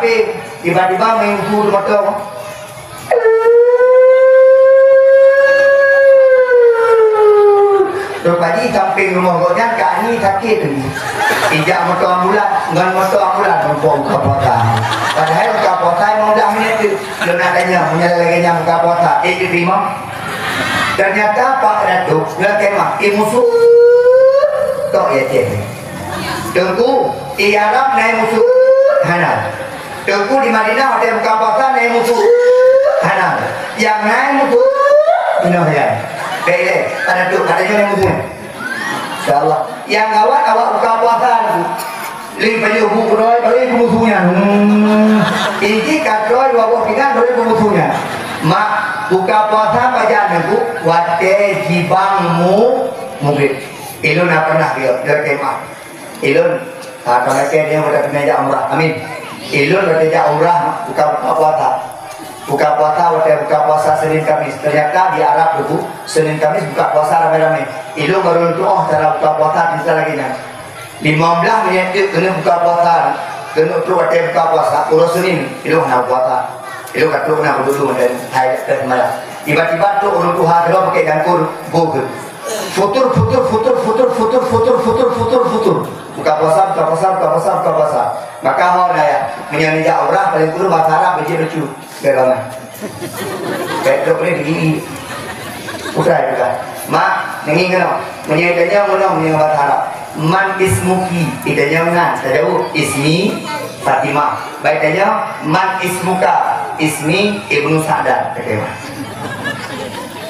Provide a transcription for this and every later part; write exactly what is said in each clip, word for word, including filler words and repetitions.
Tiba-tiba main musu di moto. Rupajih sampéng rumoh gobnyan kak ni sakét tu. Ijak moto ambulan, ngon moto ambulan rumpok buka puasa. Padahai buka puasa limong blah minit tu. Lôn nak tanya, meunyo lagèe nyan buka puasa, ék diterima? Ternyata Pak Datuk, ngon kemah, i musu tok ya cek. Teungku, i Arab na i musu? Hana. Teungku di Madinah watèe buka puasa na i musu? Hana. Nyang na i musu? Inoe ya. Baik, baik. Pak Datuk, katanya na i musu. Insyaallah. Nyang gawat awak buka puasa tu. Lé pajoh bu keudroe, baru keumusu nyan. Hmm. Iji katroi dua boh pinggan, baru keumusu nyan. Mak, buka puasa pajan nyan, Bu? Watèe jibang mu-, mugrib. Ilôn na pernah dia, dia kemah. Ilôn, ah, kalau saya dia udah kena jak umrah. Amin. Ilôn udah jak umrah, buka, buka puasa. Buka puasa, watèe buka puasa Senin Kamis. Ternyata di Arab tu, Senin Kamis buka puasa ramé-ramé. Ilôn baru tu'oh cara buka puasa bisa lagèe nyan. Limong blah minit teuk keuneuk buka puasa, keuneuk trok watèe buka puasa, uroe Senin, ilôn hana puasa. Ilôn ka trok na beudulu dan hai teuh malam. Tiba-tiba trok ureueng tuha keudroe pakai dangkon, boh geuh. Futur, futur, futur. Buka puasa, buka puasa, buka puasa, buka puasa. Maka ho na ya, meunyoe neujak umrah, paling kureueng bahasa Arab beujieb bacut. Bèk ramai. Bèk trok lé di gigi. Usai juga. Mak, nengi keunoe. Meunyoe itanyong keunoe meunyoe bahasa Arab. "Man ismuki?" Itanyong nan, tajaweueb, "Ismi Fatimah." Bèk itanyong, "Man ismuka?" "Ismi Ibnu Sa'dan." Oke, Mak.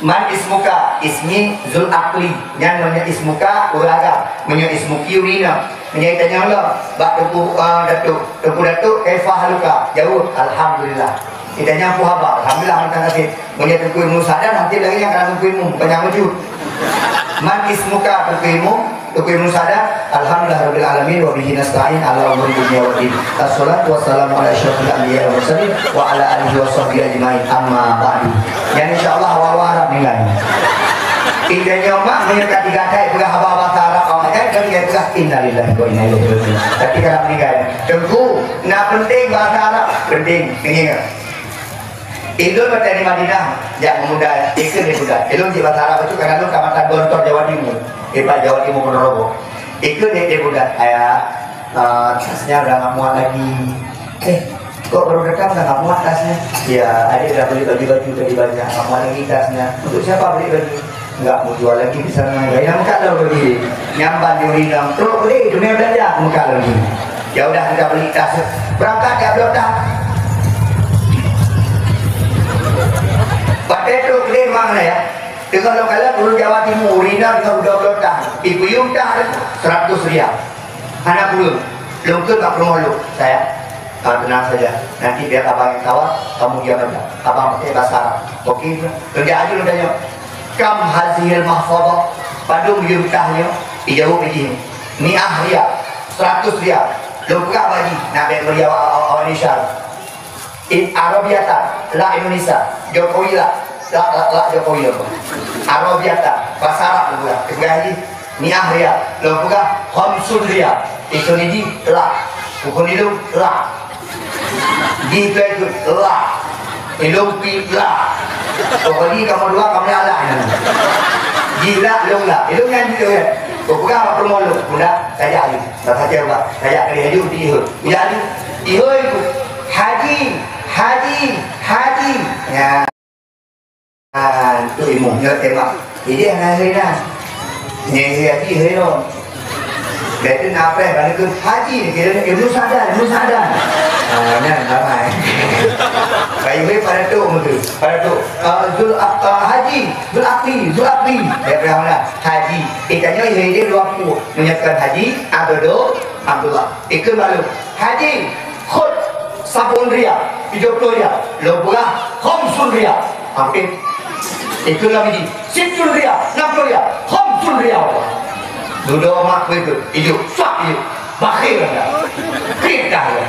"Man ismuka?" "Ismi Zul Aqli." Nyan meunyoe ismuka ureueng agam. Meunyoe ismuki ureueng inong. Meunyoe itanyong lom, bak Teungku, ah, Datuk. Teungku Datuk, kaifa haluka? Jaweueb, "Alhamdulillah." Itanyong peue haba? "Alhamdulillah, mantong até." Meunyoe Teungku Ibnu Sa'dan, até lagèe nyang kana Teungku Imum, bukan nyang meucut. "Man ismuka?" Teungku Imum, Teungku Ibnu Sa'dan, "Alhamdulillah rabbil alamin, wa bihi nasta'in ala umuri dunya waddin. Wassalatu wassalamu ala asyrafil anbiya wal mursalin, wa ala alihi wa sahbihi ajmain. Amma ba'du." Nyan insyaallah awak-awak Arab ninggai. Inggih nyoe mak, meunyoe ka tiga kali peugah haba bahasa Arab awak nyan, kan dia peugah, "Innalillahi wa inna ilaihi raji'un." Tapi kalau meninggai, Teungku, na penting bahasa Arab? Penting. Ingat. Ilôn watèe di Madinah, jak meumuda, ikheun di muda. Ilôn di bahasa Arab itu kadang-kadang Kecamatan Gontor, Jawa Timur. Di Jawa Timur, Ponorogo. Ikheun di, di muda. Ayah, eh, tasnya udah nggak muat lagi. Eh, kok baru datang udah nggak muat tasnya? Ya, adik udah beli baju-baju tadi banyak, nggak muat lagi tasnya. Untuk siapa beli baju? Nggak mau jual lagi di sana. Ya, yang muka lo beli. Nyamban di urina. Trok beli, dunia belanja, muka lo beli. Ya udah, kita beli tas. Berangkat dia belum dah. Pakai trok beli mang ya. Tengah lo kalian ureueng Jawa Timur, urina dengan udah belum dah. Ibu yum dah seratus rial. Anak buah, lungkot tak perlu malu, saya. Ah, tenang saja. Nanti biar abang yang kawal, kamu diam aja. Abang pakai bahasa Arab. Oke, kerja aja lu tanya. Kam hazihil mahfadah, padum yum tahnyo, dijawab biji. Mi'ah rial, seratus rial. Lu peugah bagi, nak bèk beri awak, awak, awak Indonesia. Arabiata, la Indonesia. Jokowi la, la, la, la Jokowi apa? Arabiata, bahasa Arab lu peugah. Peugah lagi. Mi'ah rial, lôn peugah khamsun rial. Itu ni ji, la. Bukan ilung, la. Ji tu itu, la. Ilung pi, la. Pokoknya kamu dua, kamu ala. Ji la, lung la. Ilung yang ji tu ya. Kau peugah apa promo lu? Muda, tajak ni. Tak saja, Pak. Tajak kali haju, di ihur. Jadi, ihur itu. Haji, haji, haji. Ya. Ah, tu ilmu, nyoe tema. Jadi, hana hina. Nyoe haji hina. Jadi, nak apa? Kalau ke haji, kira ni ilmu sadar, ilmu sadar. Ah, nyan ramai. Baik, baik, pada tu, betul. Pada tu. Ah, Zul, ah, haji, Zul Akli, Zul Akli. Dia pernah mana? Haji. Ikannya, ini dia dua puluh. Menyatakan haji, Abdul, Abdullah. Ikut lalu. Haji, khut, sampun rial, tujuh puluh rial. Lo beurah, khamsun rial. Hampir. Ikut lagi. Sittun rial, enam puluh rial. Khamsun rial. Duduk mak begitu. Hidup. Suap hidup. Bakhil dah. Kriet dah ya.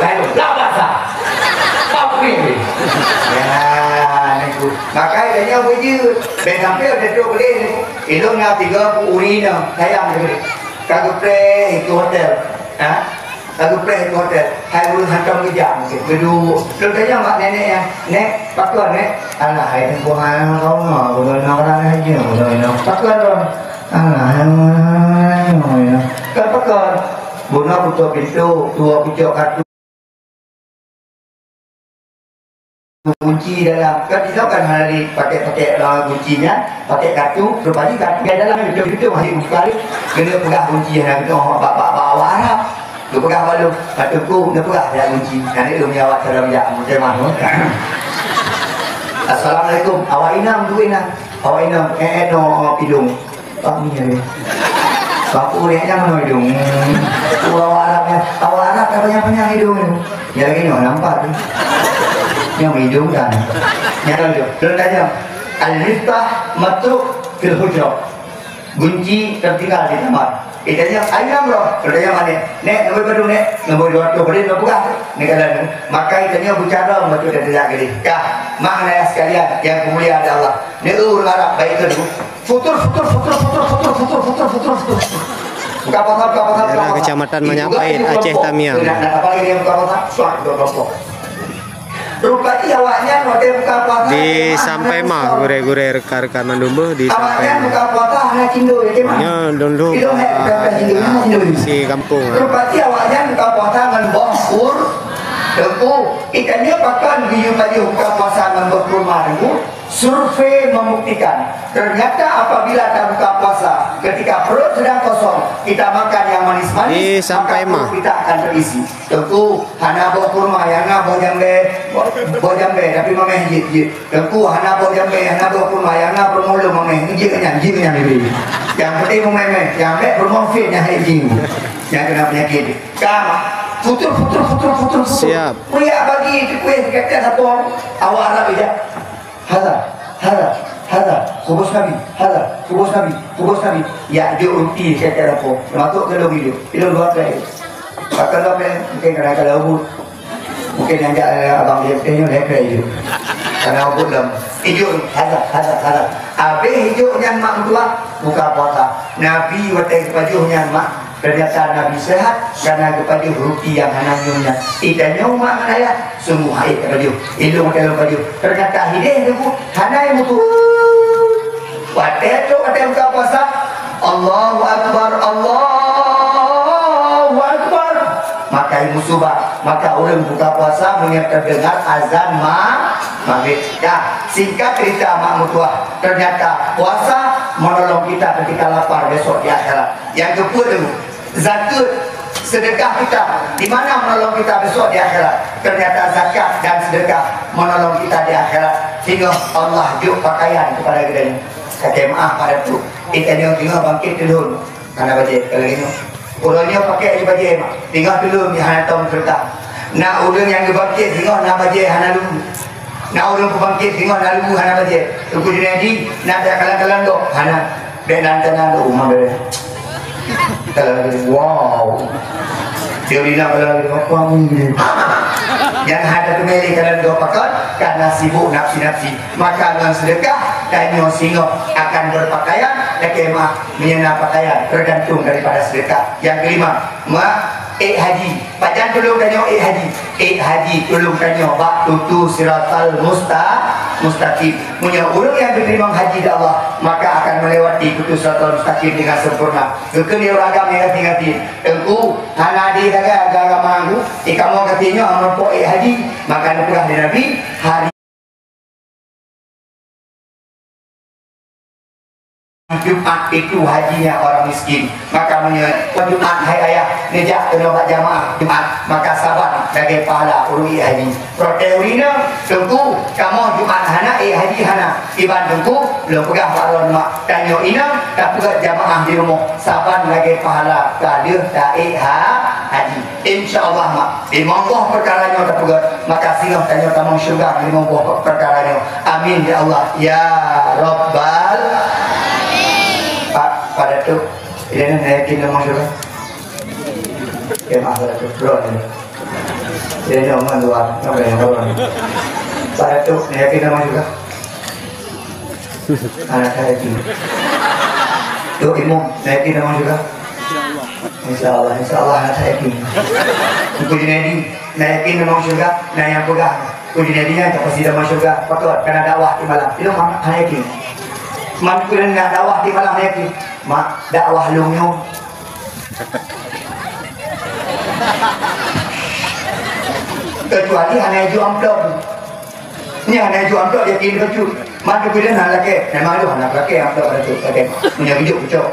Lalu, labasa. Pabrik ni. Ya, ni tu. Makanya dia puji. Ben sampai ada tu boleh ni. Ilung na tiga puluh urina. Sayang dia. Kagak pleh itu hotel. Ha? Ka geupreh di hotel, hai ureueng hantom geujak mungken. Geuduek. Lôn tanyong bak nenek nyan, "Nek, pakon, Nek?" "Alah, hai teungku, hai kaum nyoe, bunoe nyoe orang haji, bunoe nyoe." "Pakon, Ron?" "Alah, hai nyoe, nyoe." "Kon pakon?" "Bunoe kutok pintoe, tuwoe kucok kartu." Kunci dalam, kan di sana kan hana dipakai-pakai, uh, kunci nyan, pakai kartu, rupanya kartu di dalam, betul-betul masih buka ni. Kena peugah kunci yang betul, bak, bak, bak awak Arab. Dia peugah balu, batu ku, dia peugah dia kunci. Kan itu punya awak cara bijak, mungkin mahu. Assalamualaikum, awak inang, tu inang. Awak inang, eh, eh, no, pidong. Pak Mir. Pak Urek nyang mana hidung? Hmm. Awak Arab nya, awak Arab dah panjang-panjang hidung tu. Dia lagi nyoh nampak tu. Nyang hidung kan. Nyang tu. Belum tanya. Al-miftah matruk fil hujrah. Kunci tertinggal di kamar. Kita tanya, "Aina roh?" Kita tanya mana? "Nek, nombor baru, Nek. Nombor dua ratus, boleh nombor berapa?" Ni kata tu. Maka kita tanya bicara macam dia tidak gini. Kah, makna yang sekalian yang kemuliaan Allah. Ni urang Arab baik tu. Futur, futur, futur. Buka puasa, buka puasa, buka puasa. Daerah Kecamatan Manyak Pahit, Aceh Tamiang. Nak, nak apa lagi dia buka puasa? Suat, buka puasa. Rupanya awaknyan waktu buka puasa, di Sampai Mah, gurèe-gurèe, rekan-rekan mandum beuh, di Sampai Mah. Awaknyan buka puasa hana cindoi, ya, Mak? Nya, dulu, Cindoi, eh, bukan, bukan cindoi, hana cindoi. Si kampung, ah. Rupanya awaknyan buka puasa ngon boh kur-, Teungku, ikannya pakon geuyue pajoh buka puasa ngon boh kurma, Teungku? Survei membuktikan, ternyata apabila tabuka puasa, ketika perut sedang kosong, kita makan yang manis-manis, maka perut kita akan terisi. Teungku, hana boh kurma, nyang na boh jambé, boh, boh jambé, tapi mamèh jeuet-jeuet. Teungku, hana boh jambé, hana boh kurma, nyang na peurumoh lôn mamèh, jeuet nyan, jeuet nyan dibri. Nyang penting mamèh-mèh, nyang bèk peurumoh fit nyang hai jeuet. Nyang kena penyakit. Ka, futur, futur, futur, futur, futur. Siap. Kuyak bagi kueh kata sapong, awak Arab ija. Hadza, hadza, hadza, khubus Nabi, hadza, khubus Nabi, khubus Nabi. Ya, jok ruti kata sapong. Masuk ke dalam hidup. Hidup luar biasa. Bahkan sampai mungkin kena kalau ubit. Mungkin yang jak abang dia tengok leher hidup. Karena ubit dalam. Hidup, hadza, hadza, hadza. Habis hidup nyan mak mentua, buka puasa. Nabi watèe pajoh nyan mak. Ternyata Nabi sehat karena geupajoh ruti nyang hana nyoe nyan. Ita nyoe mak ngon ayah, sungguh hai tapajoh. Ilong watèe lôn pajoh. Ternyata hideh teungku hana nyang mutu. Watèe trok watèe buka puasa, Allahu Akbar, Allahu Akbar. Maka musibah, maka ureueng buka puasa meunyoe teudeungar azan ma-, maghrib. Ya, singkat cerita mak meutuah, ternyata puasa menolong kita ketika lapar besok di akhirat. Nyang keupeuet teungku, zakat, sedekah kita, di mana menolong kita besok di akhirat? Ternyata zakat dan sedekah menolong kita di akhirat. Singoh Allah jok pakaian kepada kita ni. Kata maaf pada tu. Kita nyoe singoh bangkit tulun. Hana bajèe, kalau ingat. Uroe nyoe pakai bajèe, mak. Singoh tulun nyang hana tom serta. Na ureueng nyang geubangkit singoh na bajèe hana lu. Na ureueng peubangkit singoh na lu hana bajèe. Teungku Junaidi, na dak kalan-kalan dok? Hana. Bèk nan-nan dok, uma bèk. Kalan-kalan, wow. Teori na kalan-kalan, apa mungkin? Nyang hana teumeli kalan dok pakon, karena sibuk nafsi-nafsi. Maka ngon sedekah, tanyoe singoh akan berpakaian, lakèe maaf, meunyoe na pakaian, tergantung daripada sedekah. Nyang kelima, ma-, ék haji. Pajan tulông tanyoe ék haji? Ék haji tulông tanyoe bak tutu siratal musta-, mustaqim. Meunyoe ureueng nyang geuteurimong haji di Allah, maka akan melewati tutu siratal mustaqim dengan sempurna. Geukheun lé ureueng agam nyang gasien-gasien, "Teungku, hana di sagai agama-agama ku, di kamoe gasien nyoe hana meurumpok ék haji." Maka neupeugah lé Nabi, hari Jumat itu hajinya orang miskin. Maka meunyoe Jumat hai ayah neujak keunoe bak jamaah Jumat, maka saban lagèe pahala ureueng ék haji. Protes ureueng inong, "Teungku, kamoe Jumat hana ék haji hana?" "Kiban Teungku?" "Lôn peugah bak droeneuh mak, tanyoe inong tapeugöt jamaah di rumoh, saban lagèe pahala ka lheueh ta ék ha-, haji." Insya Allah mak, limong boh peukara nyoe tapeugöt, maka singoh tanyoe tamong syeuruga limong boh peukara nyoe. Amin ya Allah ya Rabbal. Pak, pada tu, ini na yakin tamong syeuruga? Ya, maaf, pada tu, bro, ini. Jadi, nyoe ngon luwa, nyoe ngon luwa. Pada tu, na yakin tamong syeuruga? Anak saya tu. Tu imum, na yakin tamong syeuruga? Insya Allah, insya Allah, hana yakin. Teungku Junaidi, na yakin tamong syurga, na nyang peugah Teungku Junaidi nyan ka pasti tamong syurga. Pakon, kana dakwah tiep malam. Ilôn hana yakin. Man peue na dakwah tiep malam hana yakin. Mak, dakwah lôn nyoe. Kecuali hana ijok amplop. Nyan hana ijok amplop, yakin bacut. Man Teungku Junaidi hana lakée. Memang tu hana lakée amplop pada tu. Lakée. Meunyoe geujok kucok.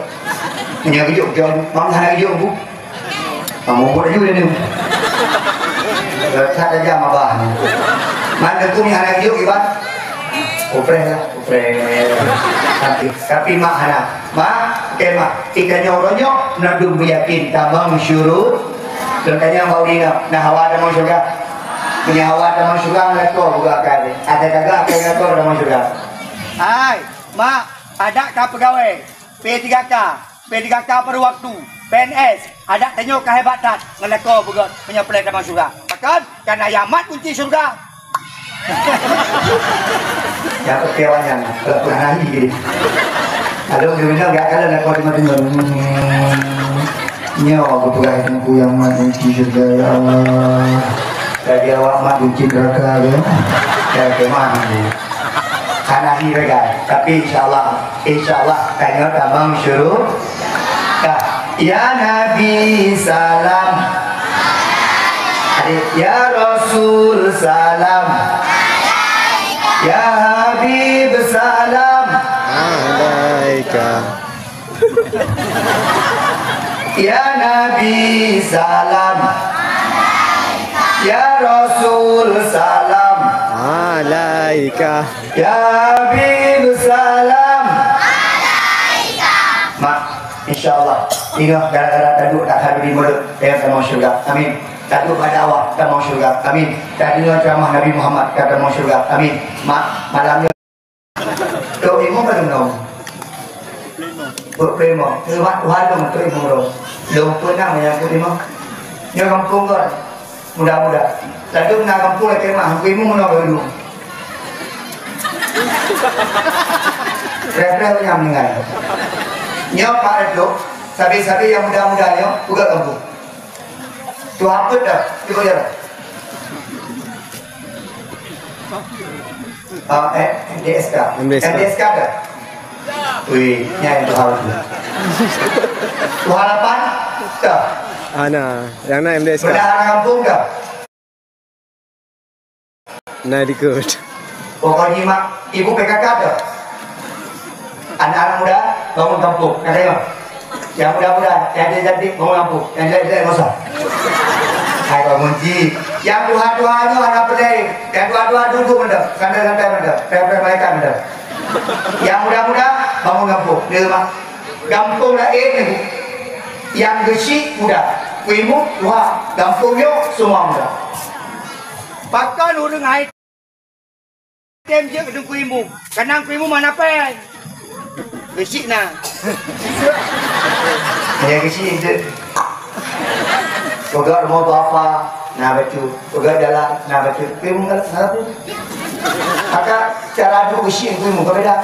Meunyoe geujok kucok. Mang hana geujok bu. Mang mubot laju dia ni. Letak saja mabah ni. Man Teungku ni hana geujok iban. Kupreh lah, kupreh. Tapi, tapi mak hana. Mak, oke mak. Kita nyoe uroe nyoe, na dum yakin tamong syuru. Dan tanya bak udi na, na hawa tamong syurga. Meunyoe hawa tamong syurga, ngelako buka akai. Ada kagak akai ngelako tamong syurga. Hai, mak, adak ka peugawée. P tiga K, P tiga K paruh waktu, P N S, adak tanyoe ka hebat that, ngelako beugöt meunyoe peureulée tamong syurga. Pakon? Karena ya mat kunci syurga. Ya, oke, awaknyan, kalau pernah nahi gitu. Kalau gimana, enggak kalau nak kau dengar-dengar. Nyoe aku peugah Teungku nyang mat kunci syurga, ya Allah. Lagi awak mat kunci neraka, ya. Ya, kemah ni. Hana hi rega. Tapi insya Allah, insya Allah, tanyoe tamong syurga. Ya Nabi salam. Adik, ya Rasul salam. Ya Habib salam. Alaika. Ya Nabi salam. Ya Rasul salam. Alaika. Ya Habib salam. Mak, insya Allah. Ingat gara-gara taduek tak hadiri mulut, ya tamong syurga. Amin. Taduek bak dakwah, tamong syurga. Amin. Tadeungoe ceramah Nabi Muhammad, ka tamong syurga. Amin. Mak, malam ni Tok Imum ka lom. Peuet peuet limong. Lewat warong Tok Imum lom. Lom peunang nyang peuet limong. Nyoe gampông kon. Muda-muda. Lalu na gampông lagèe mah, Tok Imum meunoe lom. Reh-reh nyang meuninggai. Nyoe Pak Datuk, sabe-sabe nyang muda-muda nyoe, peugah gampông. Tuha peuet dah, cuba jalan. Ah, eh, M D S K. M D S K. M D S K dah. Wih, nyai tuha tu. Tuha lapan dah. Ana, nyang na M D S K. Bendahara kampung dah. Na dikeue. Pokoknya mak, ibu P K K tu. Anak-anak muda, bangun kampung. Kata dia. Yang muda-muda, yang cantik-cantik, bangun kampung. Yang jelek-jelek, nggak usah. Hai, bangun cik. Yang tuha-tuha tu, anak pedai. Yang tuha-tuha duduk benda. Santai-santai benda. Payah-payah malaikat benda. Yang muda-muda, bangun kampung. Dia mak. Kampung lain ni. Yang geusyik muda. Kuimu tuha. Kampung yo, semua muda. Pakon ureueng hai tem jeuet keu Teungku Imum. Kanang Teungku Imum hana péng. Geusyik na. Ya, geusyik jeuet. Peugah rumoh bapa, na bacut. Peugah jalan, na bacut. Teungku Imum galak, na bacut. Maka cara duek geusyik Teungku Imum ka beda.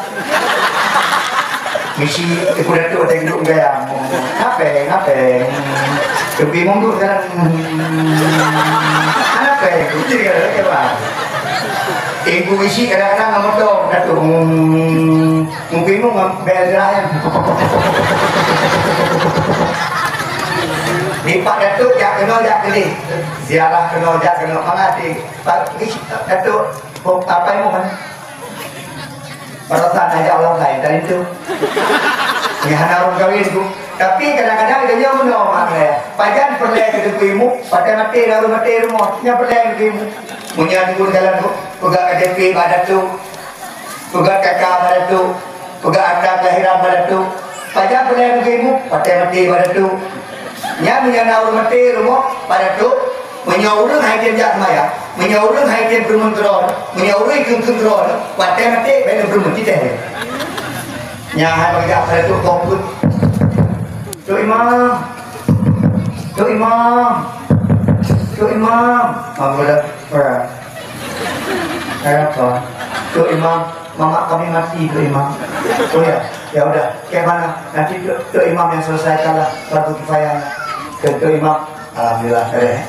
Misi Teungku Datuk watèe geuduek meugayang. Ngapèe, ngapèe? Teungku Imum duek jalan. Ngapèe? Kucing ka lagèe bang. Teungku isi kadang-kadang ngon moto Datuk. Teungku Imum ngon bèl jalan. Di Pak Datuk jak keunoe jak keudeh. Ziarah keunoe jak keunoe mangat di Pak Datuk. Apa Imum mana? Perasaan aja Allah lain dari itu. Ni hana ureueng kawin tu. Tapi kadang-kadang dia nyoe meunoe mak saya. Pajan peureulèe keu Teungku Imum, pajan maté dah ureueng maté rumoh. Nyan peureulèe keu Teungku Imum. Meunyoe Teungku dalam tu, peugah K T P bak Datuk, peugah K K bak Datuk, peugah akta kelahiran bak Datuk. Pajan peureulèe keu Teungku Imum, pajan maté bak Datuk. Nyan meunyoe na ureueng maté rumoh bak Datuk, Meunyoe ureueng hai tem jak seumayang, meunyoe ureueng hai tem peurumoh keudroe, meunyoe ureueng kheun-kheun keudroe, watèe maté bèk lôn peurumoh cit teuh. Nyan hai bak jak pada Tok Komput. Tok Imam. Tok Imam. Tok Imam. Manggoda. Ora. Kenapa? Tok Imam, mamak kami mati, Tok Imam. Oh ya. Ya udah, kayak mana? Nanti Tok, Tok Imam yang selesaikanlah fardu kifayah. Ke Tok Imam, alhamdulillah, eh.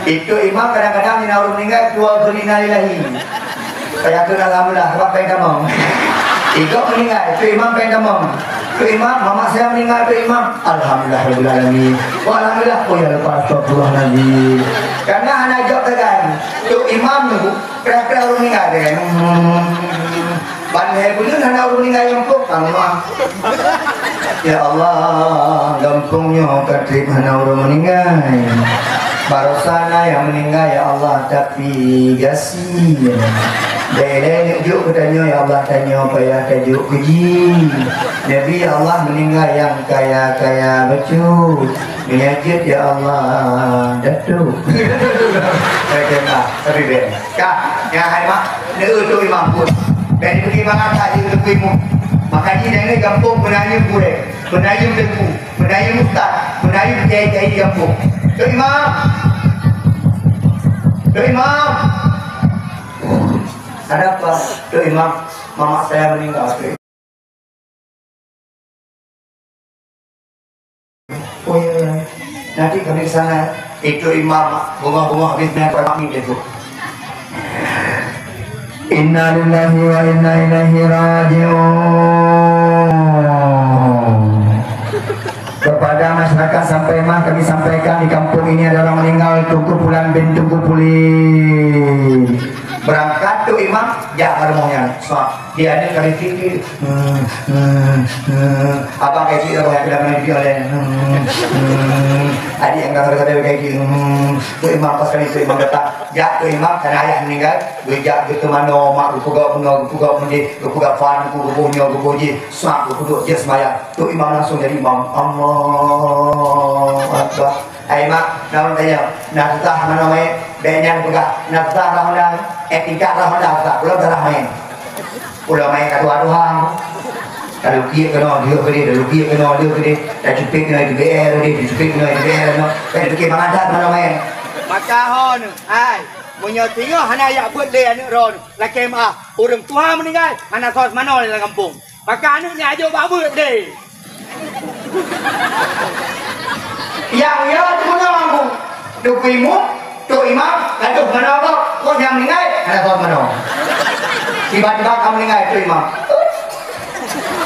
Itu imam kadang-kadang hana ureueng meninggai, dua kali innalillahi. Payah tu alhamdulillah, sebab pengen tamong. Igok meninggai, Tok Imam pengen tamong. Tok Imam, mamak saya meninggal, Tok Imam. Alhamdulillah, rabbil alamin. Oh, alhamdulillah, oh ya, lupa, astagfirullahaladzim. Karena hana jawab tegang. Tok Imam tu, kira-kira ureueng meninggai, tegang. Hmm. Ban lhèe buleuen hana ureueng meuninggai gampông, Allah. Ya Allah, gampông nyoe ka trép hana ureueng meuninggai. Barosa na nyang meuninggai, ya Allah, tapi gasien. Bèk lé neuk jok keu tanyoe, ya Allah, tanyoe payah tajok keu jih. Nabi, ya Allah, meuninggai nyang kaya-kaya bacut. Meunyoe jeuet, ya Allah, datuk. Oke, Mak. Tapi bèk. Ka, nyan hai mak, neu-eu Tok Imam pun. Bèk jipeutimang that jeuet keu Teungku Imum. Maka jih dan gampông peunayeum gurèe, peunayeum teungku, peunayeum ustaz, peunayeum kiai-kiai di gampông. Tok Imam! Tok Imam! Ada apa? Tok Imam, mamak saya meninggal. Oh ya, ya. Nanti kami ke sana. Itu imam bungah-bungah habis dengan kami itu. Innalillahi wa inna ilaihi raji'un. Kepada masyarakat Sampémah kami sampaikan di kampung ini ada orang meninggal, Teungku Pulan bin Teungku Pulan. Berangkat tu imam, jak ka rumoh nyan. Sat. Di aneuk ka riti, hmm, hmm, hmm. Abang ka riti, abang ka riti, hmm, hmm. Adik nyang ka riti, hmm. Tu imam pas kali tu imam datang. Jak tu imam, kana ayah meninggal. Geujak geuteumanoe, mak geupeugah bunoe, geupeugah meundi, geupeugah fan, geupeugah nyoe, geupeugah jih. Sat, geupeudok jih seumayang. Tu imam langsung jadi imam. Allahu Akbar. Hai mak, na ulôn tanyong, na susah manoe manyét? Bèk nyan peugah, na susah rah Honda, eh, tingkat rah Honda susah, ulôn rah manyét. Ulôn manyét ka tuha-tuha. Talukiek keunoe, lheueh keudeh, talukiek keunoe, lheueh keudeh, tacupet keunoe, tacupet keunoe, tacupet keunoe. Bèk tapiké mangat that manoe manyét. Maka ho neuh, hai, meunyoe singoh hana jak beuet lé aneuk droeneuh, lakèe meu'ah, ureueng tuha meuninggai, hana soe seumanoe lam gampông. Maka aneuk nyan ajok bak beuet deh. Nyang yo teumanoe Teungku Imum, Tok Imam, gadôh manoe gob, kok nyang meuninggai, hana gob manoe. Tiba-tiba ka meuninggai Tok Imam.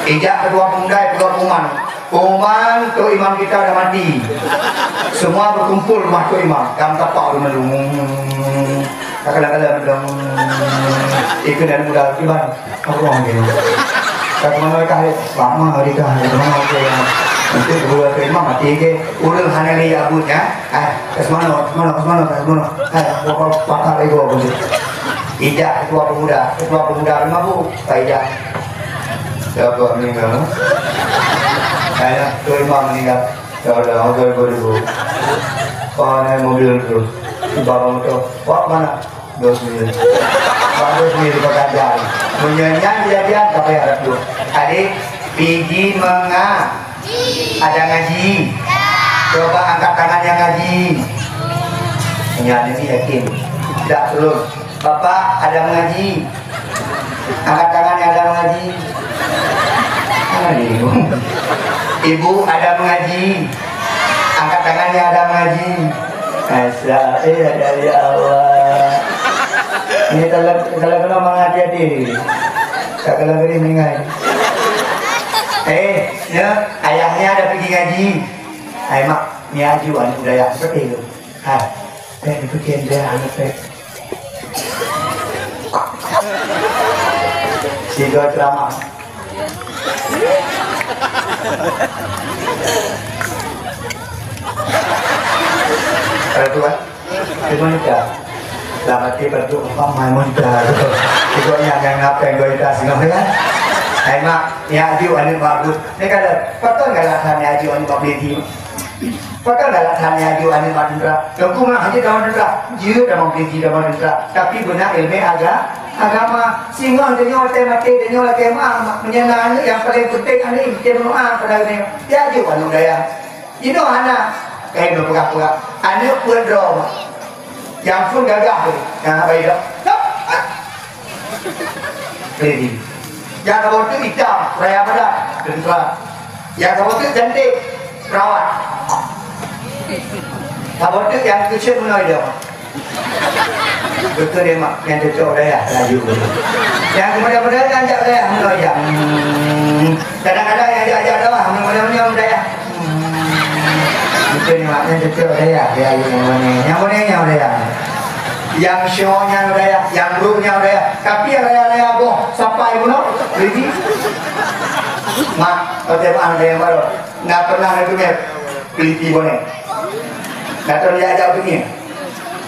Ijak keudua pemuda, keudua pengumuman. Pengumuman, Tok Imam kita udah mati. Semua berkumpul rumah Tok Imam. Kam tapak ureueng meulung. Kakala-kala meulung. Ikut dan muda, kiban. Apa orang dia? Ka keunoe kah, lama hari kah, keunoe ke. Nanti kedua ke imam mati ke. Ureueng hana lé abut ya. Hai, ka seumanoe, seumanoe, seumanoe, ka seumanoe. Hai, apa, apa, pakar ego pun. Ijak ketua pemuda, ketua pemuda mabuk, Pak Ijak. Siapa meninggal? Hai, tu imam meninggal. Ya Allah, mobil beribu. Oh, naik mobil terus. Di bawah motor. Wak mana? Dos mil. Wak dos mil di Pekanbaru. Meunyoe nyan kejadian, ka payah rot dua. Adik, Pigi menga-, ada ngaji? Coba angkat tangan yang ngaji. Ya, ini yakin. Tidak, terus. Bapak, ada mengaji? Angkat tangan yang ada mengaji. Aduh. Ibu, ada mengaji? Angkat tangan yang ada mengaji. Masya Allah, ya Allah. Ini kalau, kalau, kalau mengaji hati-hati. Tak kalau beri meninggal. Eh, ya, ayahnya ada pergi ngaji. Hai, mak, ni aju anak budaya seperti itu. Hai, eh, ikutin dia, anak saya. Tiga ceramah. Ada tu kan? Cuma nikah. Dalam hati bantu empat mai muda tu. Ikutnya yang ngapain dua juta setengah tu kan? Hai mak, ni aju anak bagus. Ni kata, patut galak kan ni aju anak bagus ni. Pakon galak that nyan aju aneuk bak teuntara. Teungku meunan hana tamong teuntara. Jeuet tamong polisi, tamong teuntara. Tapi beuna ileumèe aga-, agama. Singoh tanyoe watèe maté, tanyoe lakèe meu'ah. Meunyoe na aneuk nyang paleng peunteng aneuk, meusti meu'ah pada geutanyoe. Ya jeuet aneuk dayah. Jinoe hana. Kayém lôn peugah-peugah. Aneuk peuet droe. Nyang phôn gagah tu. Nyang haba idok. Lop. Ah. Ready. Nyang saboh teuk itam, raya padat, tentara. Nyang saboh teuk cantik, perawat. Saboh teuk nyang keuceuk meunoe idong. Beutôi deh, Mak, nyang cocok dayah laju. Nyang keumudian-keumudian nyang jak dayah meunoe idong. Hmm. Kadang-kadang nyang jak-jak dayah, meunoe-meunoe dayah. Hmm. Beutôi nyoe, nyang cocok dayah, dayah nyang meunoe. Nyang meunoe nyang dayah. Nyang syo nyang dayah, nyang brok nyang dayah. Tapi nyang raya-raya boh sapai bunoe, ridi. Mak, oke, Mak, ada nyang baru. Na pernah na teumé peliti boneh. Na tahu jak-jak teumé.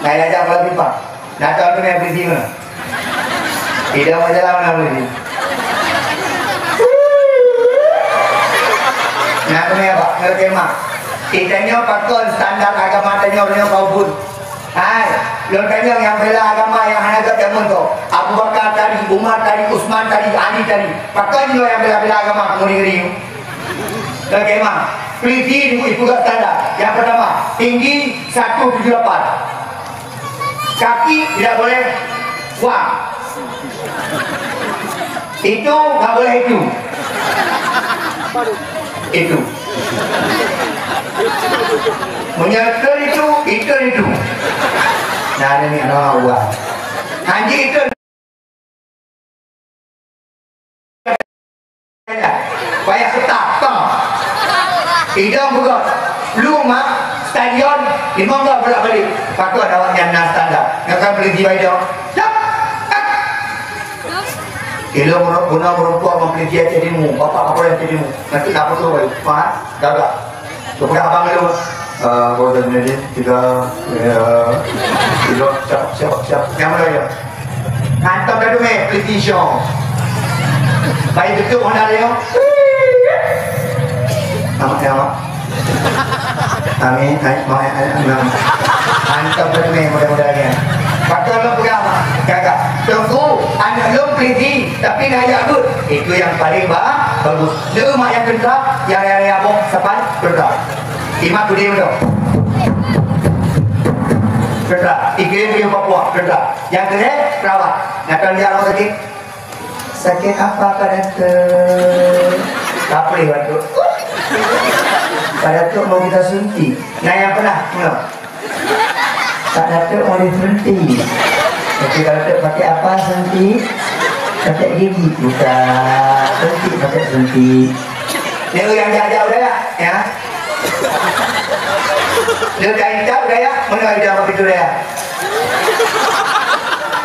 Na jak-jak bola pimpang. Na tahu teumé peliti mana. Tidak masalah mana peliti. Na teumé apa? Ngerti mak. Kita nyoe pakon standar agama tanyoe nyoe kau pun. Hai, lôn tanyong nyang bela agama nyang hana gét jameun ko. Abu Bakar tadi, Umar tadi, Utsman tadi, Ali tadi. Pakon jinoe nyang bela-bela agama, nguri-nguri. Oke, Mak. Peliti ibu, ibu gak standar. Yang pertama, tinggi satu tujuh lapan. Kaki tidak boleh kuat. Itu nggak boleh itu. Itu. Menyerahkan itu, itu, itu. Nah, ada ni anak Allah. Haji itu. Payah ketat, tong. Idong beugöt. Lu mak, stadion, limong gol bolak-balik. Pakon awaknyan na standar. Nyoe kan peliti bak idong. Cak! Cak! Ilong guna meureumpok ngon peliti Aceh Timu. Bapak Kapolres Aceh Timu. Nanti nak foto baru. Faham? Gagah. Kepada abang lu. Eh, Gordon Medin, kita, eh, kita siap, siap, siap. Yang mana ya? Hantam dah tu, meh, politician. Baik betul, mana dia? Nama, nama. Amin, amin, amin, amin. Hantam dah tu, meh, mudah-mudahan. Pakon lu pegang, Mak. Gagah. Tunggu, anak lu peliti, tapi nak ajak but. Itu yang paling ba-, bagus. Lu mak yang tentera, yang raya-raya boh, sapan, tentera. Imat budi betul. Tentera. Iklim di Papua, tentera. Yang keuhai, perawat. Nak tahu dia orang sakit? Sakit apa, Pak Datuk? Tak boleh, Pak Datuk. Pak Datuk mau kita suntik. Nah, yang pernah, no. Pak Datuk mau disuntik. Tapi kalau Datuk pakai apa suntik? Pakai gigi. Bukan. Suntik pakai suntik. Ni orang jaga udah ya? Ya. Dia dah hitam udah ya? Mana ada apa itu udah ya?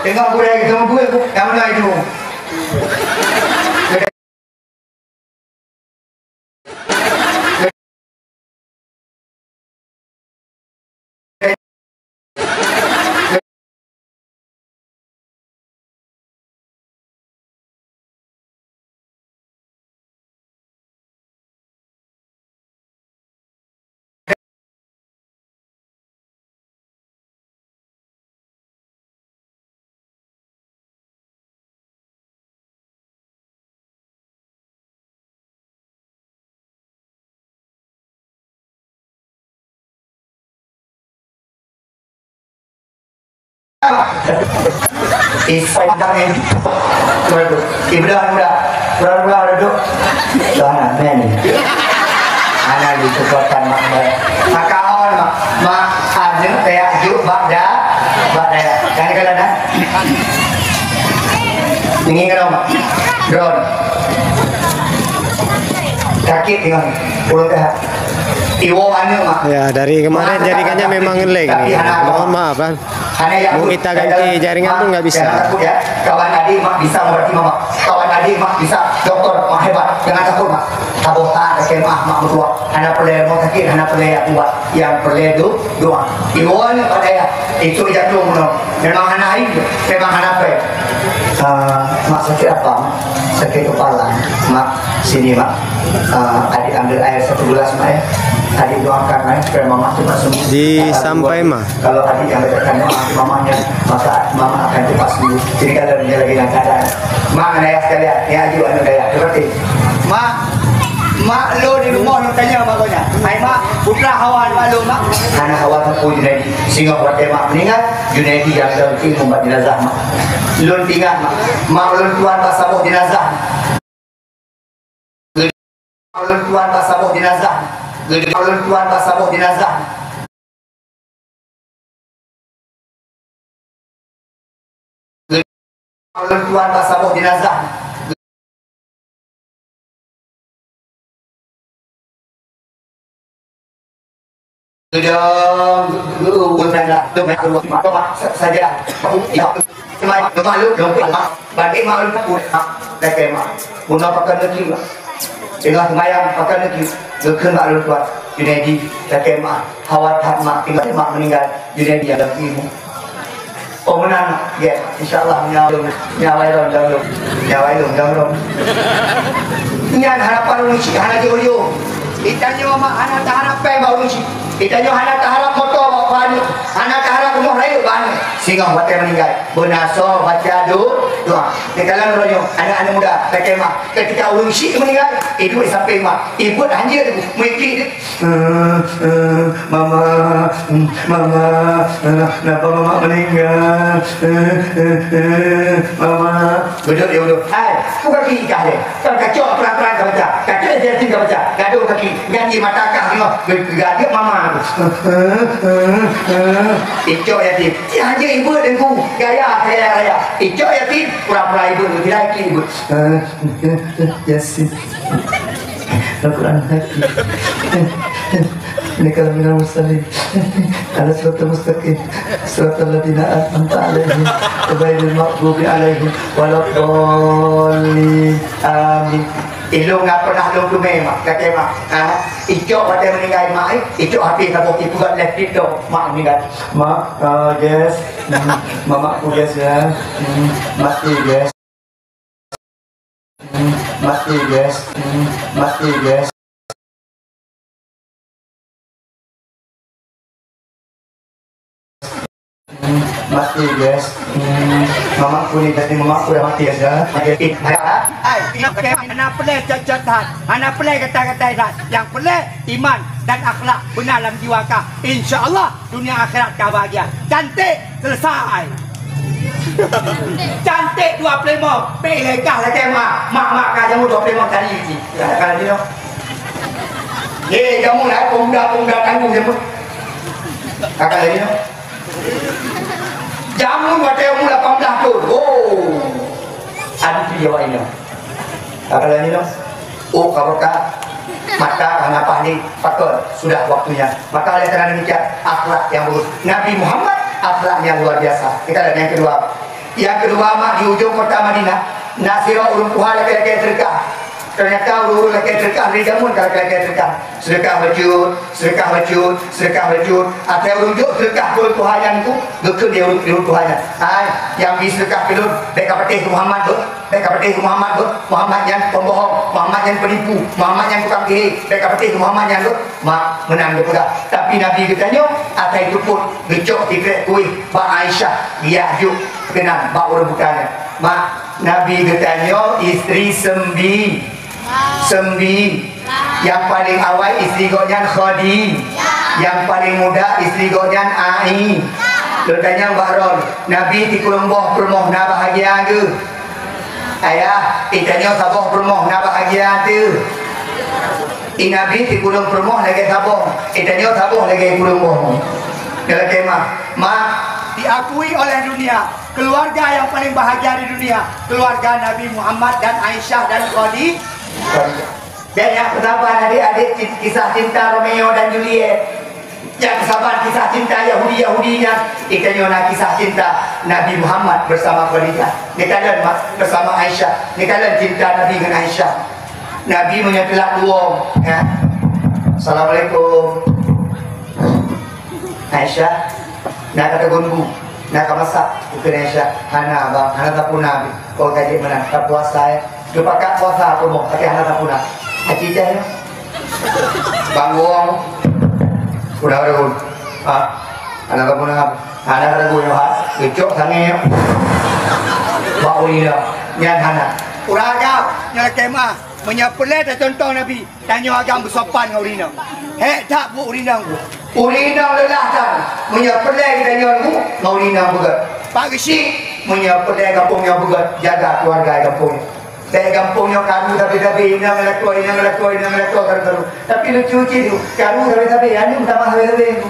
Tengok aku dah hitam aku, yang mana itu? Isai dang ni. Ibrah muda. Ibrah muda duduk. Sana men. Ana di kekuatan mak. Maka awal mak. Mak ada kayak juk bak da. Bak da. Kan kalau dah. Ini kalau mak. Drone. Sakit dengan pulau dah. Iwo anu mak. Ya, dari kemarin jaringannya memang nge-lag nih. Mohon maaf, kan. Mau kita ganti jaringan tuh nggak bisa. Jangan takut ya. Kawan adik mak bisa, berarti mama. Kawan adik mak bisa, doktor mak hebat. Jangan takut mak. Taboh tak S M A mak berdoa. Hana perlu rumah sakit, hana perlu yang kuat. Yang perlu do-, doa. Iwan pada ya. Itu jatuh menurut. Memang hana air, memang hana apa. Ah, mak sakit apa? Sakit kepala. Mak, sini mak. Ah, adik ambil air satu gelas mak ya. Adik doakan mak ya, supaya mama cepat sembuh. Disampai, kata Ma. Kalau adik yang dekatkan mama, mamanya, maka mama akan cepat sembuh. Jadi kalau dia lagi dalam keadaan. Mak dan ayah sekalian, ni aju anak dayah. Terima kasih. Mak, mak lo di rumah lo tanya mak kau nya. Hai mak, putra hawa mak lo mak. Anak hawa tu pun jadi. Singoh watèe mak meuninggai, Junaidi nyang lôn tieng ubat jenazah mak. Lôn ingat mak, mak lôn tuan bak saboh jenazah. Ulôn tuan bak saboh jenazah. Ulôn tuan bak saboh jenazah. Ulôn tuan bak saboh jenazah. Saja. Bagi maklum, lôn pun mak. Lakèe mak. Bunoe pakon neuki, mak. Teungoh seumayang pakon neuki. Geukheun bak lôn tuan. Junaidi, lakèe mak. Hawa that mak. Tinggai mak meuninggai. Junaidi nyang dalam ilmu. Oh, meunan, ya. Insya Allah, nyawa lôn, nyawa lôn, nyawa lôn, nyawa lôn, nyawa lôn. Nyan harapan ureueng syik hana jiôh-jiôh. Geutanyoe mak hana taharap péng bak ureueng syik. Geutanyoe hana taharap moto bak aneuk. Hana taharap rumoh rayeuk bak aneuk. Singoh watèe meuninggai, beuna soe baca do-, doa. Di dalam uroe nyoe, aneuk-aneuk muda, lakèe mak, ketika ureueng syik meuninggai, iduek di sampéng mak, ibuet hanjeuet, meuiklih. Eh, eh, mama, hmm, mama, eh, kenapa mama meninggal? Eh, eh, eh, mama. Beudôh, ya, beudôh. Hai, buka gigi kah deh. Kan kacok perang-perang ka baca. Kacok Yasin ka baca. Gadoh kaki. Ganti mata kah tengok. Gadoh mama tu. Eh, eh, eh, eh. Icok Yasin. Cik Haji ibu dengku. Gaya saya raya. Icok Yasin. Pura-pura ibu tu. Tidak ikut ibu. Eh, eh, eh, Yasin. Al-Quran Hakim. Innaka laminal mursalin. Ala siratal mustaqim. Siratal ladzina an'amta 'alaihim, ghairil maghdubi 'alaihim waladdallin. Amin. Ilôn nggak pernah lôn teumé, mak. Kata mak, ha? Icok watèe meuninggai mak, eh? Icok hati saboh ipeugah leh pintoe, mak meuninggai. Mak, ah, guys. Hmm, mamaku guys ya. Hmm, mati guys. Mati, guys. Mati, guys. Mati, guys. Mamaku ni, jadi mamaku dah mati, guys, ya. Hai, hana peureulèe cot-cot that. Hana peureulèe gata-gata that. Nyang peureulèe iman dan akhlak beuna lam jiwa kah. Insya Allah, dunia akhirat ka bahagia. Cantik, selesai. Cantik dua puluh lima, pih lekah lagèe mak. Mak-mak ka jamu dua puluh lima kali ji. Ka lagi noh. Ye, jamu lah pemuda-pemuda tangguh jamu. Ka lagi noh. Jamu watèe umur lapan belas tahun. Oh. Aduh, dia awak ini. Ka lagi noh. Oh, ka buka mata, ka hana paih lé, pakon, sudah waktunya. Maka oleh karena demikian, akhlak yang bagus. Nabi Muhammad akhlaknya luar biasa. Kita lihat yang kedua. Yang kedua, mak, di ujung kota Madinah, na sidroe ureueng tuha lakèe-lakèe seudeukah. Ternyata ureueng-ureueng lakèe seudeukah, dari jameun ka lakèe-lakèe seudeukah. Seudeukah bacut, seudeukah bacut, seudeukah bacut. Akhé ureueng jok seudeukah keu ureueng tuha nyan tu, geukheun lé ureueng, ureueng tuha nyan. Hai, nyang bi seudeukah keu lôn, bèk ka patéh keu Muhammad, beuh. Bèk ka patéh keu Muhammad, beuh. Muhammad nyan pembohong, Muhammad nyan penipu, Muhammad nyan tukang sihé. Bèk ka patéh keu Muhammad nyan, beuh. Mak, meunan geupeugah. Tapi Nabi geutanyoe, asai teupot, geucok sikrek kueh bak Aisyah, geujak jok keunan bak ureueng buta nyan. Mak, Nabi geutanyoe istri seumbi. Seumbi. Nyang paleng awai istri gobnyan Khadi. Nyang paleng muda istri gobnyan Ai. Lôn tanyong bak droen, Nabi sikureueng boh peurumoh na bahagia teuh? Ayah, geutanyoe saboh peurumoh na bahagia teuh? Di Nabi sikureueng peurumoh lagèe saboh, geutanyoe saboh lagèe kureueng boh. Nyan lakèe mak. Mak, diakui oleh dunia, keluarga yang paling bahagia di dunia, keluarga Nabi Muhammad dan Aisyah dan Khadi-, Khadijah. Dan nyang peusaban adik-adik, kisah cinta Romeo dan Juliet. Nyang peusaban kisah cinta Yahudi-Yahudi nyan, geutanyoe na kisah cinta Nabi Muhammad bersama Khadijah. Geutanyoe mak, bersama Aisyah. Geutanyoe cinta Nabi ngon Aisyah. Nabi meunyoe teulat luwong, ya. Assalamualaikum. Aisyah, na ka tagun bu, na ka masak, kheun Aisyah. Hana, bang, hana tapuna. Oh, ka jeuet meunan, ka puasa, ya. Geupakat puasa peurumoh, tapi hana tapuna. Aci teh, ya. Bang Wong, udah ada pun. Ha? Hana tapuna. Hana tapuna, ha? Geucok sangé, ya. Bak ureueng inong. Nyan hana. Ureueng agam, nyan kemah. Meunyoe peureulèe tacontoh Nabi. Tanyoe agam beusopan ngon ureueng inong. Hék that buet ureueng inong. Ureueng inong leulah that. Meunyoe peureulèe geutanyoe ngon ureueng inong beugèt. Pak Geuchik, meunyoe peureulèe gampông nyoe beugèt, jaga keuluwarga gampông nyoe. Bèk gampông nyoe karu sabe-sabe, inong lakoe, inong lakoe, inong lakoe, karu-karu. Tapi lucu cit tu, karu sabe-sabe, aneuk meutamah sabe-sabe.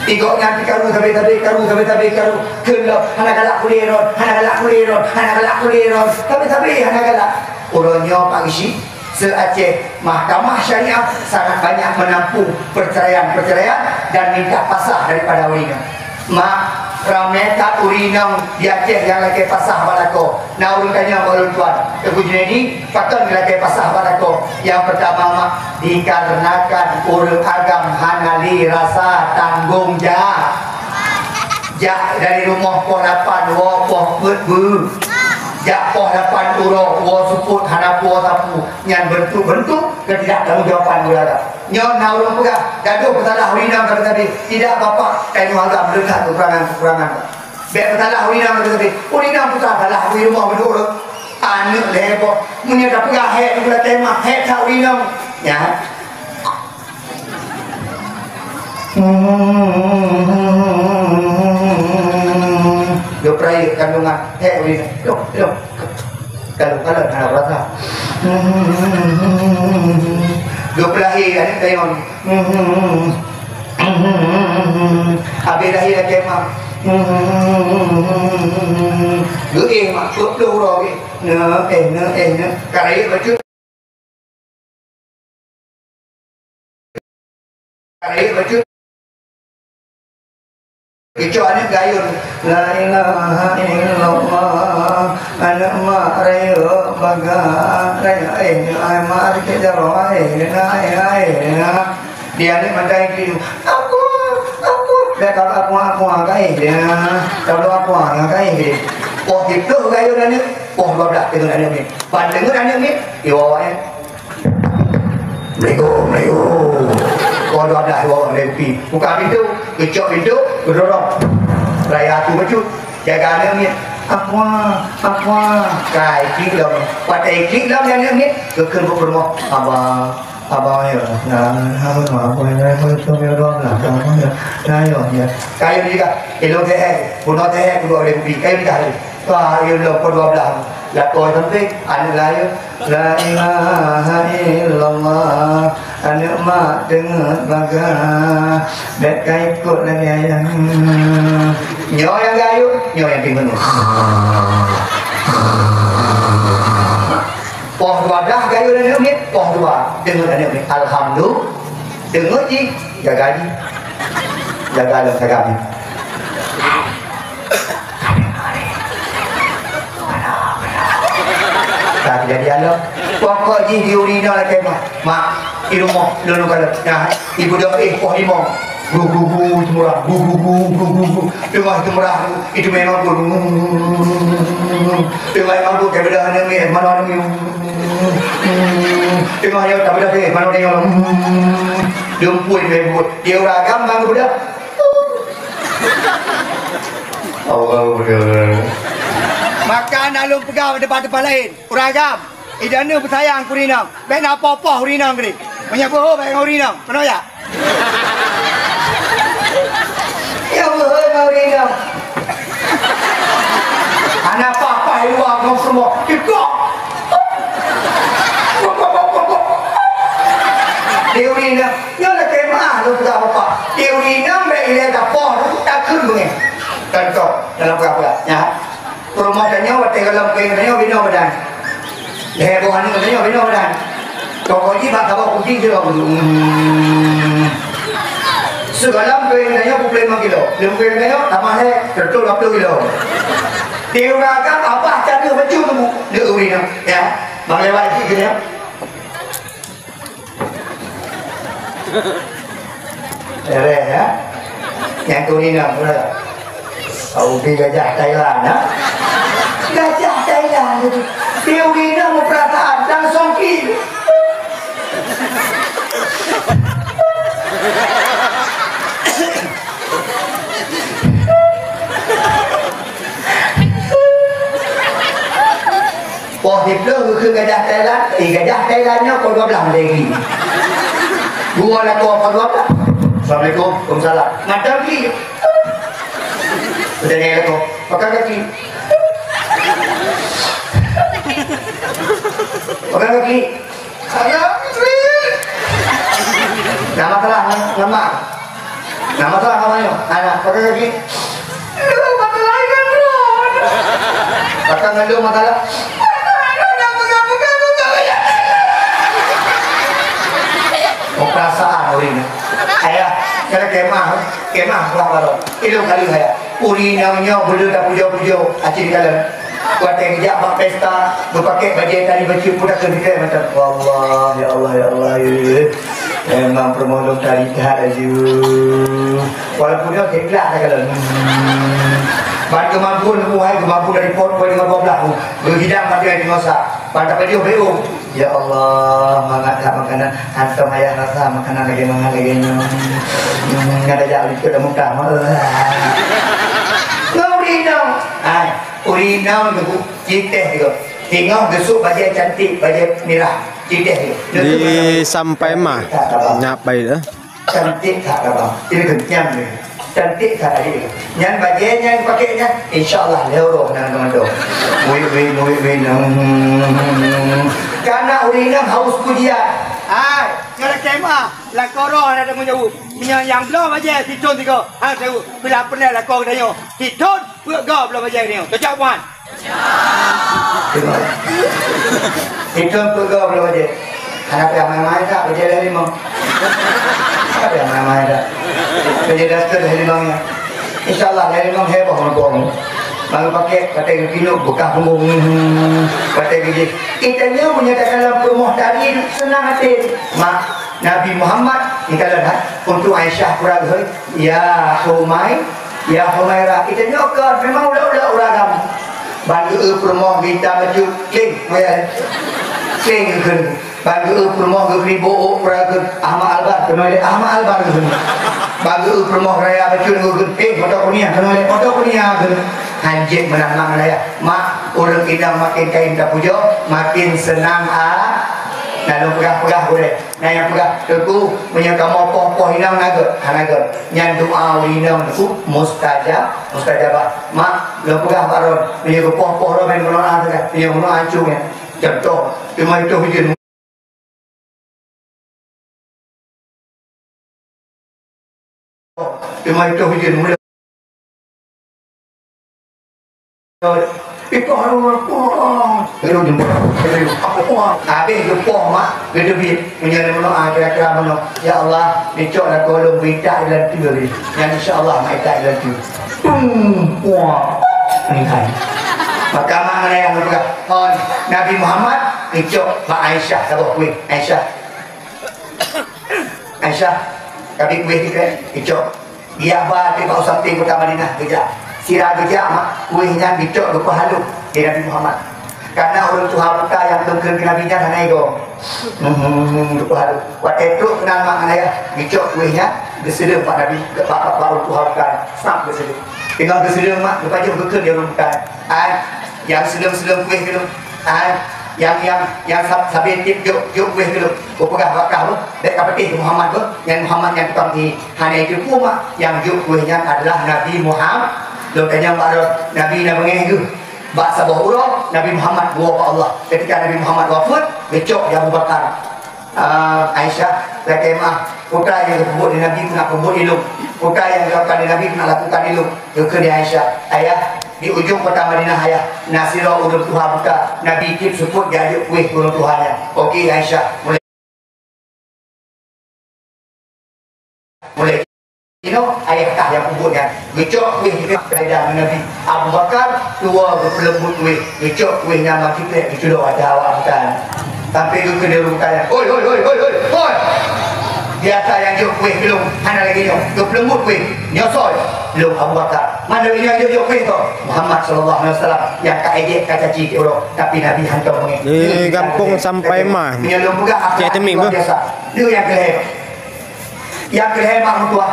Igok nyan pih karu sabe-sabe, karu sabe-sabe, karu. Kheun lom, hana galak kulè droen, hana galak kulè droen, hana galak kulè droen. Sabe-sabe hana galak. Uroe nyoe Pak Geuchik, se-Aceh, mahkamah syariah sangat banyak menampung perceraian-perceraian dan minta pasah daripada ureueng inong. Mak, ramé that ureueng inong di Aceh nyang lakèe pasah bak lakoe. Na ureueng tanyong bak lôn tuan, "Teungku Junaidi, pakon lakèe pasah bak lakoe?" Nyang peurtama, Mak, dikarenakan ureueng agam hana lé rasa tanggong jaweueb. Jak dari rumoh poh lapan woe poh peuet beuet. Jak poh lapan uroe woe seupôt hana po sapeue. Nyan beuntuk-beuntuk ketidaktanggongjawaban ureueng agam. Nyoe na ureueng peugah, "Gadoh peusalah ureueng inong," kata tadi. "Tidak, Bapak, tanyoe agam le that keukurangan-keukurangan." Bèk peusalah ureueng inong, kata tadi. Ureueng inong peusalah, salah di rumoh beudôh. Aneuk lhèe boh. Meunyoe tapeugah hèk, di bulan tema, hèk that ureueng inong. Nyan. Geupeurayeuk kandungan, hèk ureueng inong. Loh, loh. Kalau-kalau hana rasa. Geupeulahé aneuk tayong. Habéh lahé lakèe mak. Geuéh mak, peuet ploh uroe geuéh. Neu, éh, neu, éh, neu. Ka rayeuk bacut. Ka rayeuk bacut. Geucok aneuk gayôn, "La ilaha illallah." Aneuk mak rayeuk baga, rayeuk, "Eh, neu ai mak, adak jaroe, eh, neu ai, ai, neu." Di aneuk mata itu, "Aku, aku." Dah kalau aku, aku, aku, eh, dia. Kalau aku, aku, eh, dia. Poh siplôh gayôn aneuk, poh dua blah teungeut aneuk ni. Ban teungeut aneuk ni, iwa-wa, eh. Assalamualaikum, assalamualaikum. Kau dua belas orang dari tepi. Buka pintu, geucok pintu, geudorong. Raya aku bacut. Jaga aneuk miet. Apa? Apa? Kai klik lom. Patai klik lom aneuk miet. Geukheun bak rumoh. Abang, abang ya. Nah, abang, abang ya. Abang ya. Nah, ya, ya. Kayu juga. Elok teh. Bunuh teh. Kedua dari tepi. Kayu juga. Ka, yue lom pukul dua belas. Lakoe sampéng, aneuk lahé, "La ilaha illallah." Aneuk mak teungeut baga, bèk ka ikot lagèe ayah. Nyoe nyang gayôn, nyoe nyang deungon. Poh dua blah gayôn aneuk miet, poh dua deungon aneuk miet. Alhamdulillah. Deungon jih, jaga jih. Jaga lôn saga jih. Ka kejadian lom. Pokok jih di ureueng inong lakèe mah. Mak, di rumoh, lôn kalon. Nah, ibu dok, eh, poh limong. Gu, gu, gu, teumurah. Gu, gu, gu, gu, gu, gu. Teungoh teumurah, itu memang gu, gu, gu, gu, gu. Teungoh memang gu, kayak beda aneuk ni, mana aneuk ni? Teungoh nyoe, tak beda deh, mana dia? Lumpui, lumpui. Dia ureueng agam, bang, beda. Allahu Akbar. Maka na lôn peugah bak teumpat-teumpat laén. Ureueng agam, idaneuh beusayang keu ureueng inong. Bèk na poh-poh ureueng inong keudéh. Meunyoe beuhe bèk ngon ureueng inong. Peunoh jak? Ya beuhe ngon ureueng inong. Hana paih-paih luwa ngon seumoe. Ikok. Di ureueng inong. Nyoe lakèe meu'ah lôn peugah bapak. Di ureueng inong bèk ilèe tapoh, takheun beungèh. Contoh, dalam peugah-peugah. Nyan. Peurumoh tanyoe watèe gohlom keuieng tanyoe binoe badan. Lhèe boh aneuk tanyoe binoe badan. Pokok jih bak saboh kucing sidroe. Hmm. Sigohlom keuieng tanyoe peuet ploh limong kilo. Lheuh keuieng tanyoe tamah lhèe, seratus dua puluh kilo. Di ureueng agam abah cadeue bacut teuma. Di ureueng inong, ya. Bang lewat sikit keunoe. Beres, ya. Nyang keu ureueng inong, beres. Kau pi gajah Thailand, ha? Gajah Thailand itu. Di ureueng inong meupeurasaan, langsung pi. Poh siplôh geukheun gajah Thailand, eh, gajah Thailand nyoe poh dua blah lagi. Dua lakoe poh dua blah. Assalamualaikum, waalaikumsalam. Mantong ki. Peutanyaan lakoe, "Pakon kaki?" Pegang kaki. Sayang, Fitri. Nama salah, nama. Nama salah, nama nyoe. Anak, pegang kaki. Lu, masalah kan, Ron. Pegang ngandung masalah. Oh, perasaan ureueng ni. Ayah, kena kemah, kemah, bah, baru. Ilung kali saya. Ureueng nyang nyoe beuleuh tapujoe-pujoe, aci dikalon. Watèe geujak bak pesta, geupakèk bajèe tari bacut pun takheun, macam, "Allah, ya Allah, ya Allah, ya Allah." Memang peurumoh lôn tari that laju. Walaupun nyoe ikhlas dah kalau. Hmm. Ban geumampu, leumoh hai geumampu dari pot poin lima belas. Geuhidang bajèe di masa. Ban tapajoh B O. Ya Allah, mangat that makanan. Hantom ayah rasa makanan lagèe mangat lagèe nyoe. Hmm, nyan tajak likot dah muntah. Ngon ureueng inong. Hai, ureueng inong tu, citeh juga. Tengok geusuk bajèe cantik, bajèe mirah. Citeh juga. Di sampai mah. Nyak bai dah. Cantik that abang. Ini kenyang ni. Cantik that adik. Nyan bajèe nyan pakèk nyan. Insya Allah lhèe uroe nyan teman tu. Win, win, win, win. Hmm. Karena ureueng inong haus pujian. Hai, nyoe kemah, lakoe roh ada tanggung jawab. Meunyoe nyang bloe bajèe sithon sigoe, hana teuh. Bila peureulèe lakoe geutanyoe, sithon peuet goe bloe bajèe geutanyoe. Cocok, Puan? Itu untuk kau belum aja. Anak yang main-main tak, kerja dari limong. Anak yang main-main tak. Kerja dasar dari limongnya. Insya Allah, dari limong heboh orang tua. Lalu pakai, pakai kaki nuk, bekah punggung. Pakai gigi. Kita nyoe menyatakan dalam perumoh tadi senang hati. Mak, Nabi Muhammad, ni kalau dah, untuk Aisyah kurang, ya Humai, Ya Humaira, kita nyoe kon memang ulok-ulok ureueng agam. Ban geu-eu peurumoh mita bacut, kling, weh. Kling geukheun. Ban geu-eu peurumoh geukribo ôk peureukeun, Ahmad Albar, keunoe lé Ahmad Albar geukheun. Ban geu-eu peurumoh raya bacut geukheun, eh, moto kunia, keunoe lé moto kunia geukheun. Hanjeuet meunan mak ngon ayah. Mak, ureueng inong makin kayém tapujoe, makin seunang a-, na lôn peugah-peugah gurée. Nah, nyang peugah, Teungku, meunyoe kamoe poh-poh inong na gét, hana gét. Nyan doa ureueng inong Teungku mustajab, mustajabah. Mak, lôn peugah bak droe, meunyoe geupoh-poh droe, meunoe teuka, meunyoe meunoe ancô nyan. Contoh, teuma itu hujeuen. Teuma itu hujeuen mula. Iko harus pulang. Lalu jumpa. Habis geupoh mak, geuteubiet. Meunyoe meunoe, ah, kira-kira meunoe. Ya Allah, neucok lakoe lôn beuitak di dalam teue. Nyan insya Allah mak itak di dalam teue. Tung, puang. Meningkai. Maka mak ngon ayah geupeugah, "Hon, Nabi Muhammad neucok bak Aisyah saboh kueh." Aisyah. Aisyah, ka bi kueh dikeu, icok. Geujak ba teuk bak u sampéng kota Madinah, geujak. Sira geujak mak, kueh nyan geucok geupeuhalôh lé Nabi Muhammad. Karena ureueng tuha buta nyang teukeun keu Nabi nyan hana igom. Hmm, geupeuhalôh. Watèe trok keunan mak ngon ayah, geucok kueh nyan, geuseuleueng bak Nabi, bak, bak, bak ureueng tuha buta nyan. Snap geuseuleueng. Teungoh geuseuleueng mak, geupajoh geukeue di ureueng buta nyan. Ai, nyang seuleueng-seuleueng kueh keu lôn. Ai, nyang, nyang, nyang sab-, sabe tiep jok, jok kueh keu lôn. Kupeugah bak kah, bèk kapatéh keu Muhammad, beuh. Nyan Muhammad nyan tukang sihé. Hana iteupeue mak, nyang jok kueh nyan adalah Nabi Muhammad. Lôn tanyong bak droe, Nabi na beungèh geuh. Bak saboh uroe, Nabi Muhammad geuwoe bak Allah. Ketika Nabi Muhammad wafeuet, geucok di Abu Bakar. Ah, Aisyah, lakèe meu'ah, peue nyang geupeubuet lé Nabi keuneuk peubuet lé lôn, peue nyang geulakukan lé Nabi keuneuk lakukan lé lôn. Geukheun lé Aisyah, "Ayah, di ujong kota Madinah, Ayah, na sidroe ureueng tuha buta, Nabi tiep seupôt geujok kueh keu ureueng tuha nyan." Oke, Aisyah, mulai. Mulai. Inoe ayah kah nyang peubuet nyan. Geucok kueh di keudah Nabi. Abu Bakar tuwoe geupeuleumbut kueh. Geucok kueh nyan bak sikrek geuculok ateueh awak buta nyan. Sampai geukheun lé ureueng buta nyan, "Hoi, hoi, hoi, hoi, hoi, hoi! Biasa nyang jok kueh keu lôn, hana lagèe nyoe. Geupeuleumbut kueh. Nyoe soe? Lôn Abu Bakar." "Man lôn ingat jok-jok kueh kah?" "Muhammad sallallahu alaihi wasallam nyang ka ejek ka caci tiep uroe, tapi Nabi hantom beungèh." Di gampông sampai mah. Meunyoe lôn peugah, akhlak luar biasa. Nyoe nyang keu lhèe. Nyang keu lhèe mak meutuah,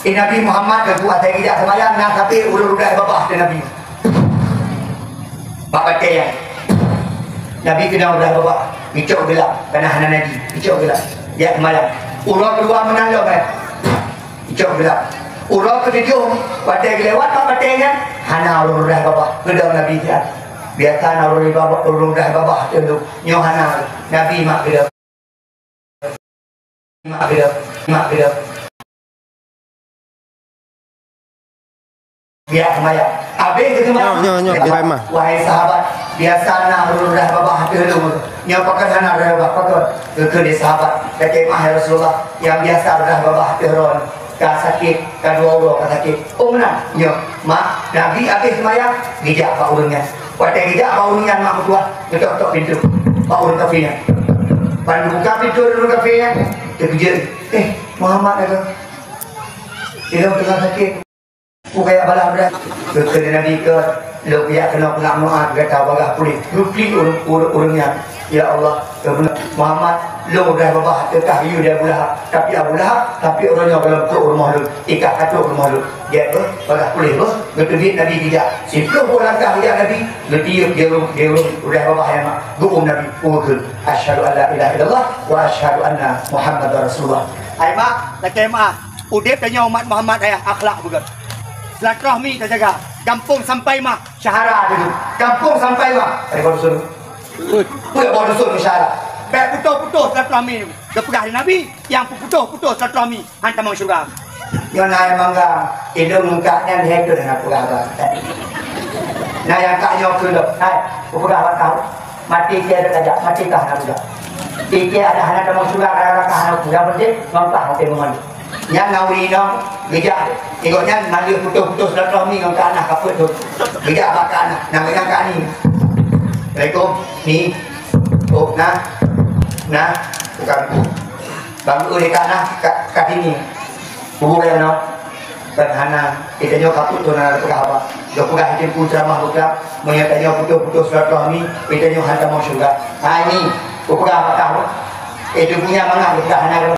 eh, Nabi Muhammad geupeugah asai geujak seumayang na sabe ureueng rudai babah teuh Nabi. Bak batèe nyan. Nabi keunong rudai babah, geucok geulap, kana hana nabi, geucok geulap. Jak seumayang. Uroe keudua meunan lom, eh. Geucok geulap. Uroe keutujoh, watèe geulewat bak batèe nyan, hana ureueng rudai babah, geudong Nabi siat. Biasa na ureueng babah, ureueng babah teulông. Nyoe hana, Nabi mak geuh. Mak geuh, mak geuh. Biasa maya. Habis geuh maya. Nyoe, nyoe, nyoe, biasa. Wahai sahabat, biasa na ureueng babah teulông. Nyoe pakon hana ureueng babah, pakon? Geukheun lé sahabat, "Lakèe meu'ah, ya Rasulullah, nyang biasa ureueng babah teulông." Ka sakét, ka dua uroe ka sakét. Oh, meunan. Nyoe, mak, Nabi habéh seumayang, geujak bak ureueng nyan. Watèe geujak bak ureueng nyan, mak meutuah, geutok-tok pintoe bak ureueng kafé nyan. Ban geubuka pintoe ureueng kafé nyan, teukeujot, "Eh, Muhammad lagoe. Ilôn teungoh sakét." Peue kajak balah brat? Geukheun lé Nabi, "Keu, lôn kujak keunoe peungaku meu'ah gata bagaih puléh." Geuklik ureueng, ureueng, ureueng nyan. Ya Allah, Muhammad, lôn udah babah teuka yue di Abu Lahab, tapi Abu Lahab, tapi uroe nyoe gohlom trok u rumoh lôn, ikah ka trok u rumoh lôn. Gèt beuh, bagaih puléh beuh, geuteubiet Nabi geujak. Siplôh boh langkah geujak Nabi, geutiyeub di ureueng, di ureueng udah babah nyan mak, geu'um Nabi, geukheun, "Asyhadu an la ilaha illallah wa asyhadu anna Muhammadar Rasulullah." Hai mak, lakèe meu'ah, udép tanyoe umat Muhammad ayah akhlak beugèt. Silaturahmi tajaga, gampông sampai mah, syahara dulu. Gampông sampai mah, ada baru suruh. Peuet boh dusun meusyara. Bèk putôh-putôh silaturahmi. Geupeugah lé Nabi, nyang peuputôh-putôh silaturahmi, han tamong syeuruga. Nyoe na nyang mangga, ilôn ngon kak nyan lhèe thôn hana peugah haba. Na nyang kak nyoe keu lôn. Hai, kupeugah bak kah, maté kèe rot tajak, maté kah hana peugah. Pike ada hana tamong syeuruga, ada kah hana peugah, penting ngon kah maté meumandum. Nyan na ureueng inong geujak, gobnyan mandum putôh-putôh silaturahmi ngon kak Anah ka peuet thôn. Geujak bak kak Anah, nama nyan kak Ani. "Assalamualaikum, Ni." "Oh, na, na, bukan." Bang, oh, dekat nah, ka, ka sini. Bubu kaya mana? Kan hana, kita nyoe ka peuet thôn hana peugah haba. Geupeugah di Teungku ceramah beuklam, meunyoe tanyoe putôh-putôh silaturahmi, kita nyoe han tamong syeuruga. Ha, ini, kupeugah bak kah. Eh, Teungku nyan mangat geupeugah hana